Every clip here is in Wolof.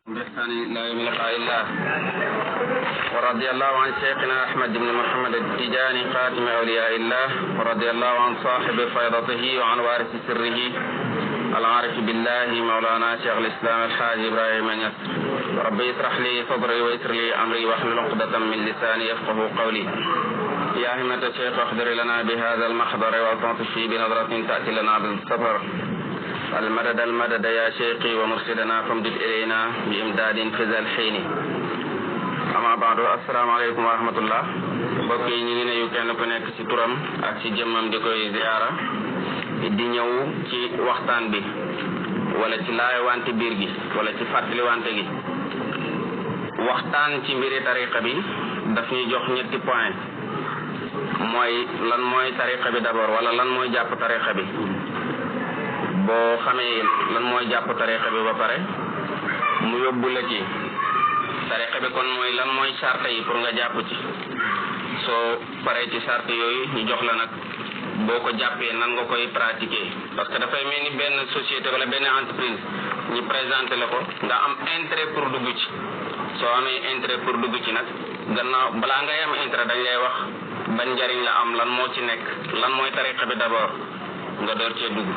بإحسان إلى يوم لقاء الله. ورضي الله عن شيخنا أحمد بن محمد التجاني خاتم أولياء الله، ورضي الله عن صاحب فيضته وعن وارث سره العارف بالله مولانا شيخ الإسلام الحاج إبراهيم نياس. ربي اشرح لي صدري ويسر لي أمري واحلل عقدة من لساني يفقهوا قولي. يا همة الشيخ احضر لنا بهذا المحضر وألطف بنظرة تأتي لنا بالسفر. المدد يا شيخي ومرشدنا فامدد إلينا بإمداد في ذا الحين. أما بعد السلام عليكم ورحمة الله. mbokk yi ñu ngi nuyu kenn ku nekk ci turam ak ci jëmmam di koy ziyaara di ñëw ci waxtaan bi wala ci laay wante biir gi wala ci fàttali wante gi. waxtaan ci mbiri tariqa bi daf ñuy jox ñetti point. mooy lan mooy tariqa bi d'abord wala lan mooy jàpp tariqa bi. boo xamee lan mooy jàpp tariqa bi ba pare mu yóbbu la ci tariqa bi kon mooy lan mooy charte yi pour nga jàpp ci. soo paree ci charte yooyu ñu jox la nag boo ko jàppee nan nga koy pratiquer, parce que dafay mel ni benn société wala benn entreprise ñu présenté la ko nga am intérêt pour dugg ci. soo amee intérêt pour dugg ci nag gannaaw balaa ngay am intérêt dañ lay wax ban njariñ la am, lan moo ci nekk, lan mooy tariqa bi d'abord nga door cee dugg.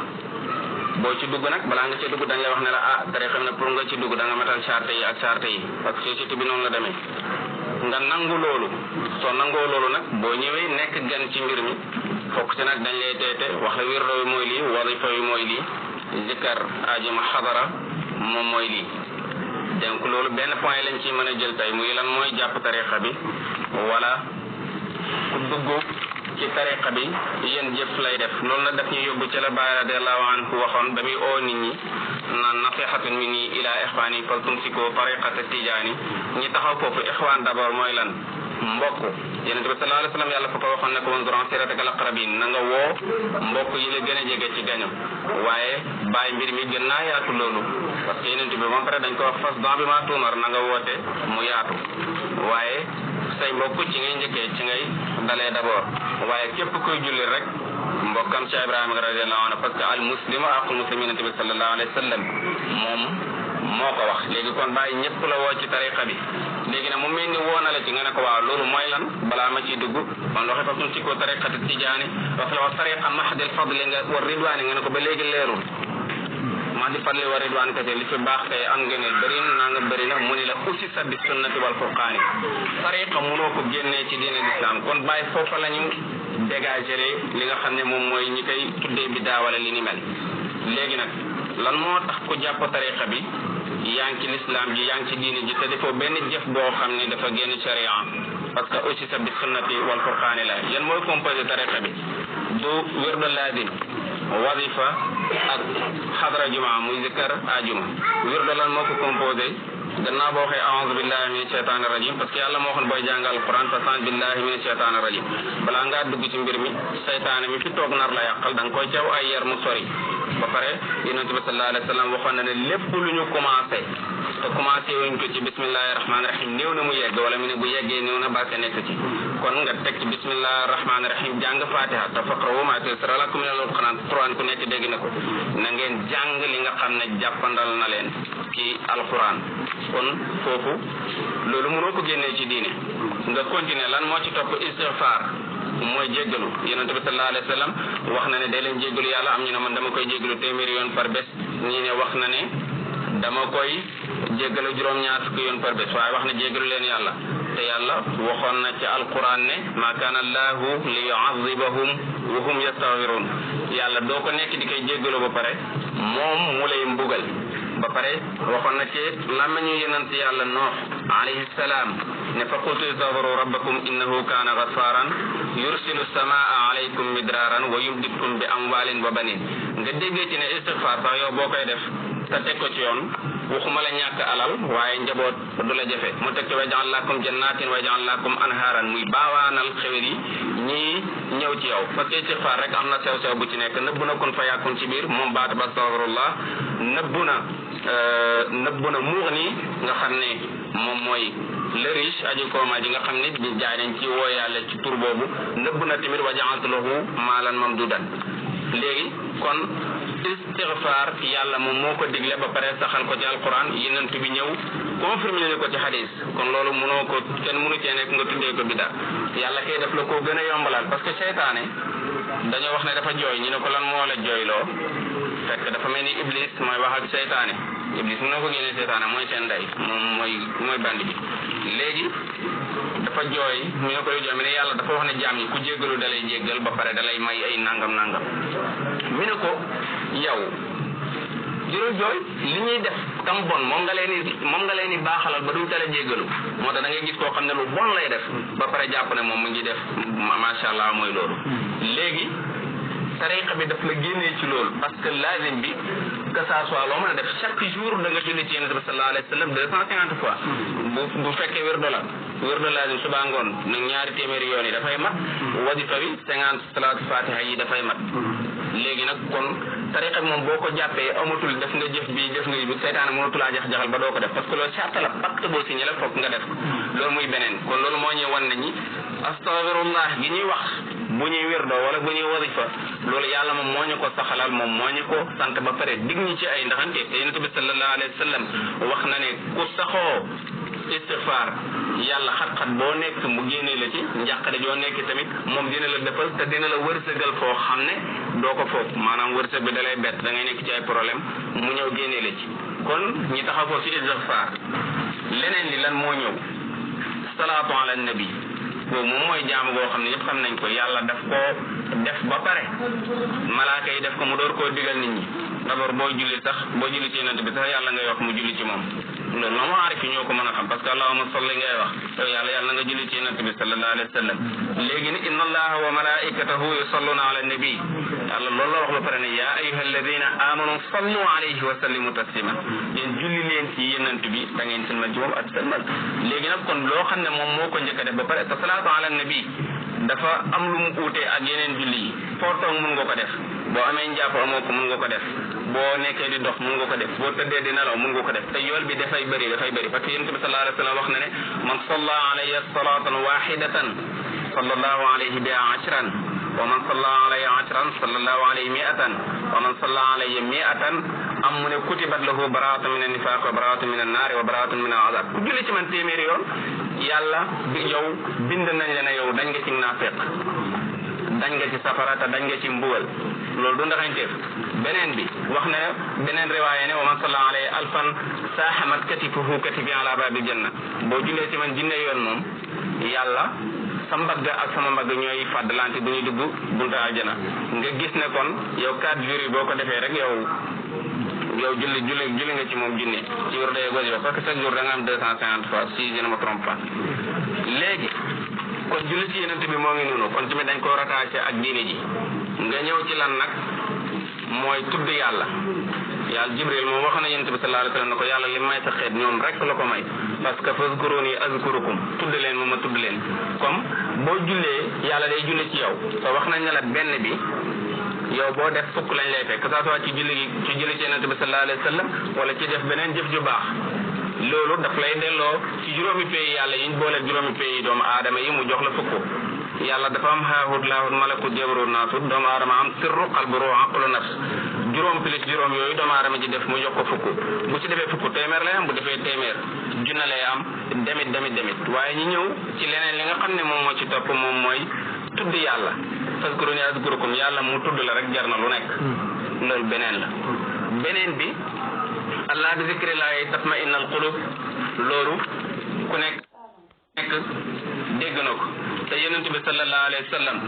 boo ci dugg nag balaa nga ci dugg dañ lay wax ne la tariqa bi nag pour nga ci dugg da nga matal charte yi ak charte yi, parce que société bi noonu la demee. nga nangu loolu, soo nangoo loolu nag boo ñëwee nekk gan ci mbir mi fokk ci nag dañ lay teete wax la wirdo bi mooy lii, wadifa bi mooy lii, zikkar ajuma xadara moom mooy lii. donc loolu benn point lañ ci mën a jël tey muy lan mooy jàpp tariqa bi wala ku dugg ci tariqa bi yéen jëf lay def. loolu nag daf ñuy yóbbu ci la Baay radiyallahu anhu waxoon ba muy oo nit ñi naan nasihatun minni ila ixwaani fal tumsiku tariqata tijaani. ñi taxaw foofu ixwaan d'abord mooy lan? mbokk. Yonent bi sallallahu alayhi wa sallam yàlla fa ko waxoon ne ko wanzur an siratika al-aqrabin, na nga woo mbokk yi la gën a jege ci gaño. waaye bàyyi mbir mi gën naa yaatu loolu, parce que Yonent bi moom pare dañ ko wax fasda' bimaa tu'mar, na nga woote mu yaatu. waaye say mbokk ci ngay njëkkee, ci ngay dalee d'abord. waaye képp kuy julli rek mbokkam ci Ibrahima radiyallahu anhu, parce que al muslimu aqul muslimin, Yonent bi sallallahu alayhi wa sallam moom moo ko wax. léegi kon bàyyi ñëpp la woo ci tariqa bi. léegi nag mu mel ni woo na la ci nga ne ko waaw loolu mooy lan balaa ma ciy dugg man waxe fa suñ ci ko tariqati tijaani wax la wa tariqa mahdil fadli nga war ridwaani nga ne ko ba léegi leerul. mahdil fadli wa ridwaani kese li fi baax tey am nga ne bëri na nga bëri na mu ni la usisa bi sunnati wal furqaani. tariqa mënoo ko génnee ci diine l'islam, kon bàyyi foofa la ñu dégagé li nga xam ne moom mooy ñi koy tuddee bidaa wala li ni mel. léegi nag lan moo tax ku jàpp tariqa bi yaa ngi ci l'islam ji, yaa ngi ci diine ji te defoo benn jëf boo xam ne dafa génn sharia, parce que aussi sa bi sunnati wal furqaani la. yan mooy composé tariqa bi? du wirdu lazim, wazifa ak xadra juma muy zikkar ajuma. wirdu lan moo ko composé? gannaaw boo waxee a'uuzu billahi mina shaytaani rajim, parce que yàlla moo waxoon booy jàngal Alquran fasta'in billahi mina shaytaani rajim. balaa ngaa dugg ci mbir mi saytaane mi fi toog nar la yàqal da nga koy caw ay yar mu sori. ba pare Yonent bi sallallahu alayhi wa sallam waxoon na ne lépp lu ñu commencé te commencé wuñ ko ci bismillahi rahmaani rahim néew na mu yegg, wala mu ne bu yeggee néew na barke nekk ci. kon nga teg ci bismillahi rahmaani rahim jàng fatiha te faqra'u maa tayassara lakum minal Qur'an ku nekk dégg na ko. na ngeen jàng li nga xam ne jàppandal na leen ci alquran. kon foofu loolu mënoo ko génnee ci diine. nga continuer lan moo ci topp? istighfar mooy jéggalu. Yonent bi sallallahu alayhi wa sallam wax na ne day leen jéggalu yàlla. am ñu ne man dama koy jéggalu téeméeri yoon par bés, ñii ne wax na ne dama koy jéggalu juróom-ñaar fukki yoon par bés, waaye wax na jéggalu leen yàlla. te yàlla waxoon na ci alquran ne ma kaana allahu li yu'adhibahum wa hum yastaghfirun. yàlla doo ko nekk di koy jéggalu ba pare moom mu lay mbugal. ba pare waxoon na ci làmmiñu yonent yàlla Nuux alayhi salaam ne fa qultu istaghfiru rabbakum innahu kaana ghaffaran yursilu samaa alaykum midraaran wa yumdidkum bi amwaalin wa banin. nga déggee ci ne istighfar sax yow boo koy def te teg ko ci yoon waxuma la ñàkk alal waaye njaboot du la jafe. mu teg ci wa ja'al lakum jannatin wa ja'al lakum anhaaran muy baawaanal xewel yi ñii ñëw ci yow. parce que istighfar rek am na sew-sew bu ci nekk. nëbbu na kun fa yakun ci biir moom baat ba astaghfirullah. nëbbu na mughni nga xam ne moom mooy le riche aji kooma ji nga xam ne jaay nañ ci woo yàlla ci tur boobu. nëbbu na tamit wa ja'altu lahu maalan mamdudan. léegi kon istighfar yàlla moom moo ko digle ba pare saxal ko ci alquran yenent bi ñëw confirmé ne ko ci hadis kon loolu mënoo ko kenn mënu cee nekk nga tuddee ko bida yàlla kay def la koo gën a yombalal parce que seytaane dañoo wax ne dafa jooy ñu ne ko lan moo la jooyloo fekk dafa mel ni iblis mooy wax ak seytaane iblis mën na ko génne seytaane mooy seen ndey moom mooy bandi bi léegi dafa jooy ñu ne ko jooy mi ne yàlla dafa wax ne jaam ñi ku jéggalu dalay jéggal ba pare dalay may ay nangam mi ne ko yow jërë jooy li ñuy def tam bon moom nga leen di baaxalal ba duñ tala jéggalu moo tax da ngay gis koo xam ne lu bon lay def ba pare jàpp ne moom mu ngi def macha allah mooy loolu léegi tariqa bi daf la génnee ci loolu parce que lazim bi que ça soit loo mën a def chaque jour da nga julli ci yonent bi sallallahu alayhi wa sallam 250 fois bu fekkee wérdo lazim suba ngoon nag ñaari téeméeri yoon yi dafay mat wadifa bi 50 salaatu fatiha yi dafay mat léegi nag kon tariqa bi moom boo ko jàppee amatul def nga jëf bi def nga bi seytaane mënatulaa jax-jaxal ba doo ko def parce que loolu charte la pacte boo signé la fokk nga def loolu muy beneen kon loolu moo ñuy wan nañi astaghfirullah gi ñuy wax bu ñuy wérdo wala bu ñuy wadifa loolu yàlla moom moo ñu ko saxalal moom moo ñu ko sant ba pare dig ñi ci ay ndaxante te yonent bi sallallahu alayhi wa sallam wax na ne ku saxoo istighfar yàlla xat-xat boo nekk mu génnee la ci njàqare joo nekk tamit moom dina la defal te dina la wërsëgal foo xam ne doo ko foog maanaam wërsëg bi dalay bett da ngay nekk ci ay problème mu ñëw génnee la ci kon ñi taxaw foofu ci istighfar leneen li lan moo ñëw salaatu ala nabi boobu moom mooy jaamu goo xam ne ñëpp xam nañ ko yàlla daf koo def ba pare malaaka yi def ko mu door koo digal nit ñi d'abord boo julli ci yonent bi sax yàlla ngay wax mu julli ci moom loolu moom aarif yi ñoo ko mën a xam parce que allahumma salli ngay wax yow yàlla nga julli ci yonent bi sallallahu alayhi wa sallam léegi ni inna allaha wa malaikatahu yusalluna ala nabi yàlla loolu la wax ba pare ne yaa ayyuha alladina amanu sallu alayhi wa sallimu taslima yéen julli leen ci yonent bi da ngeen sëlmal ci moom ak sëlmal léegi nag kon loo xam ne moom moo ko njëkk a def ba pare te salaatu ala nabi dafa am lu mu uute ak yeneen julli yi foo toog mun nga ko def boo amee njàpp amoo ko mun nga ko def boo nekkee di dox mun nga ko def boo tëddee di nelaw mun nga ko def te yool bi dafay bëri parce que yonent bi sallallahu alayhi wa sallam wax na ne man salla alayya salatan wahidatan sallallahu alayhi biha ashran wa man salla alayya ashran sallallahu alayhi mi'atan wa man salla alayya mi'atan am mu ne kutibat lahu baraatun min an-nifaq wa baraatun min an-naar wa baraatun min al-azab ku julli ci man téeméeri yoon yàlla bi yow bind nañ la ne yow dañ nga ci naafiq dañ nga ci safara te dañ nga ci mbugal loolu du ndaxañteef beneen bi wax na beneen riwaaya ne wa man salla alayhi alfan saahamat katifuhu katifi ala babil janna boo jullee ci man jinne yoon moom yàlla sa mbagg ak sama mbagg ñooy fàddalante bu ñuy dugg bunta aljana nga gis ne kon yow 4 jours yi boo ko defee rek yow julli nga ci moom junne ci wér day gos parce que chaque jour da nga am 250 fois si je ne me trompe pas léegi kon julli ci yonent bi moo ngi noonu kon tamit dañ ko rattaché ak diine ji nga ñëw ci lan nag mooy tudd yàlla Jibril moom wax na yonent bi sallallahu alayhi wa sallam ne ko yàlla li may sa xeet ñoom rek la ko may parce que fazkuruni azkurukum tudd leen ma tudd leen comme boo jullee yàlla day julli ci yow te wax nañ ne la benn bi yow boo def fukk lañ lay fekk que ça soit ci julli ci yonent bi sallallahu alayhi wa sallam wala ci def beneen jëf ju baax loolu daf lay delloo ci juróomi pays yàlla yiñ boole juróomi pays doomu aadama yi mu jox la fukk yàlla dafa am haahut laahut malakut jabarut naasut doomu aadama am sirru qalbu ruux aqlu nafs juróom plus juróom yooyu doomu aadama ji def mu jox ko fukk bu ci defee fukk téeméer lay am bu defee téeméer junna lay am demit waaye ñu ñëw ci leneen li nga xam ne moom moo ci topp moom mooy tudd yàlla fazkuruni azkurukum yàlla mu tudd la rek jar na lu nekk loolu beneen la beneen bi allah bi zikrillahi tatma'innal qulub loolu ku nekk dégg na ko te yonent bi sallallahu alayhi wa sallam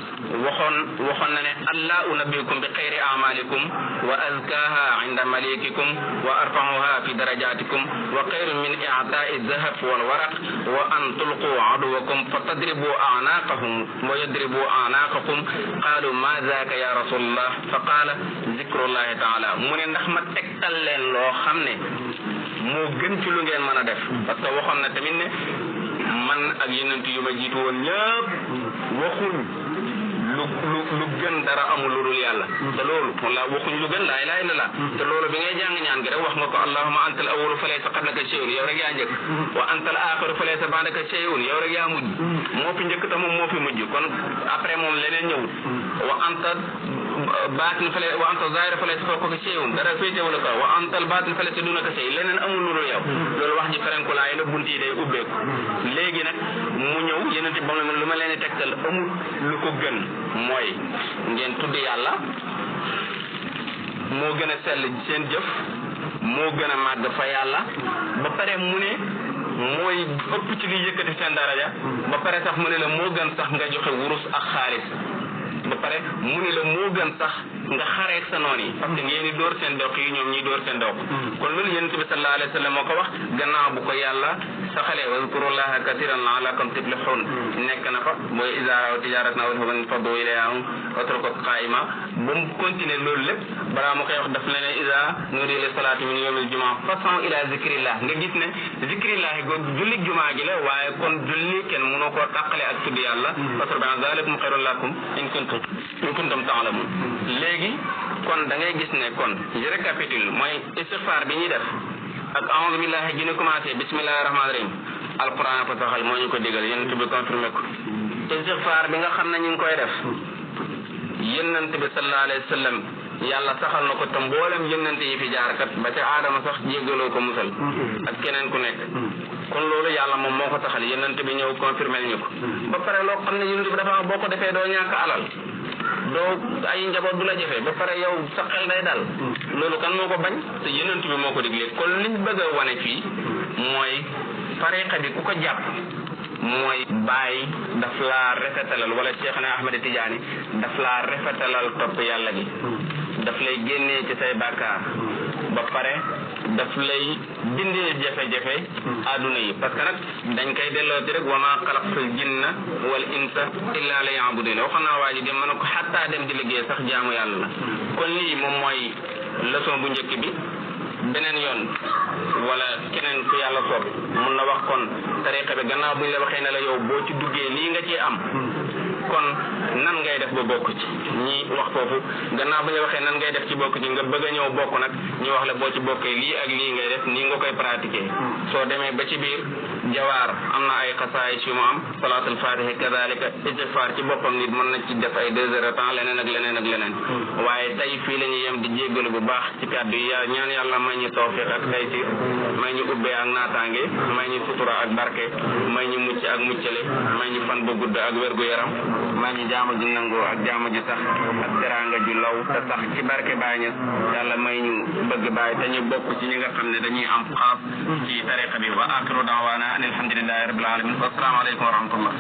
waxoon na ne allah unabbiukum bi xayri amalikum wa azkaha inda malikikum wa arfa'uha fi darajatikum wa xayrun min i'ta'i dhahab wal waraq wa an tulqu aduwakum fa tadribu a'naqahum wa yadribu a'naqakum qalu ma dhaka ya rasulullah fa qala zikrullahi ta'ala mu ne ndax ma tegtal leen loo xam ne moo gën ci lu ngeen mën a def parce que waxoon na tamit ne man ak yeneen yu ma jiitu woon ñëpp waxuñ lu gën dara amul lu dul yàlla te loolu wala waxuñ lu gën laa ilaaha illallah te loolu bi ngay jàng ñaan gi rek wax nga ko allahumma antal awwalu fa laysa qablaka shay'un yow rek yaa njëkk wa antal aaxiru fa laysa ba'daka shay'un yow rek yaa mujj moo fi njëkk te moom moo fi mujj kon après moom leneen ñëwul wa anta baatin fale wa anta zahir fale fawqaka shay'un dara féetewu la kaw wa antal baatin fale dunaka shay leneen amul lu yow loolu wax ji ferenku laay la bunt yi day ubbeeku léegi nag mu ñëw yeneen ba mu lu ma leen di tegtal amul lu ko gën mooy ngeen tudd yàlla moo gën a sell seen jëf moo gën a màgg fa yàlla ba pare mu ne mooy ëpp ci li yëkkati seen daraja ba pare sax mu ne la moo gën sax nga joxe wurus ak xaalis ba pare mu ne la moo gën sax nga xareek sa noon yi parce que ngeen di door seen doq yi ñoom ñi door seen doq kon loolu yonent bi sallallahu alayhi wa sallam moo ko wax gannaaw bu ko yàlla saxalee wazkurullaha kasiran la'allakum tuflihun nekk na fa mooy iza ra'aw tijaratan aw lahwan faddu ilayha wa tarakuka qaa'ima ba mu continuer loolu lépp balaa mu koy wax daf leen iza nudiya lis salaati min yawmil jumaa fas'aw ila zikrillah nga gis ne zikrillah googu julli jumaa gi la waaye kon julli kenn mënoo koo tàqale ak tudd yàlla parce que zalikum khayrun lakum in kuntum ta'lamun léegi kon da ngay gis ne kon je récapitule mooy istighfar bi ñuy def ak a'udhu billahi gi ñu commencé bismillahir rahmanir rahim alquran ko saxal moo ñu ko digal yonent bi confirmé ko istighfar bi nga xam ne ñu ngi koy def yonent bi sallallahu alayhi wa sallam yàlla saxal na ko te mboolem yonent yi fi jaar kat ba ca aadama sax jéggaloo ko musal ak keneen ku nekk kon loolu yàlla moom moo ko saxal yonent bi ñëw confirmé ñu ko ba pare loo xam ne yonent bi dafa boo ko defee doo ñàkk alal doo ay njaboot du la jafe ba pare yow sa xel day dal loolu kan moo ko bañ te yonent bi moo ko digle kon liñ bëgg a wane fii mooy tariqa bi ku ko jàpp mooy bàyyi daf laa rafetalal wala Cheikhna Ahmed Tidiane daf laa rafetalal topp yàlla gi daf lay génnee ci say bàkkaar ba pare daf lay dindee jafe-jafe adduna yi parce que nag dañ koy delloo ci rek wa maa xalaqtul jinna wal insa illa liya'budun waxoon naa waa ji dem mën a ko xattaa dem di liggéey sax jaamu yàlla la kon lii moom mooy leçon bu njëkk bi beneen yoon wala keneen ku yàlla soob mun na wax kon tariqa bi gannaaw buñ la waxee ne la yow boo ci duggee lii nga ci am kon nan ngay def ba bokk ci ñi wax foofu gannaaw bu ñu waxee nan ngay def ci bokk ci nga bëgg a ñëw bokk nag ñu wax la boo ci bokkee lii ak lii ngay def nii nga koy pratiquer soo demee ba ci biir jawaar am na ay xasaayis yu mu am salaatul fatiha kadalika istighfar ci boppam nit mën na ci def ay 2 heures de temps leneen ak leneen ak leneen waaye tey fii la ñuy yem di jéggalu bu baax ci kàddu yi ñaan yàlla may ñu tawfiq ak taysir may ñu ubbee ak naataange may ñu sutura ak barke may ñu mucc ak muccale may ñu fan bu gudd ak wérgu yaram may ñu jaamu ji nangu ak jaamu ji sax ak teraanga ju law te sax ci barke Baay Ñas yàlla may ñu bëgg Baay te ñu bokk ci ñi nga xam ne dañuy am xaas ci tariqa bi wa axiru da'waana an alhamdulillahi rabbil alamin wa assalaamu aleykum wa rahmatullah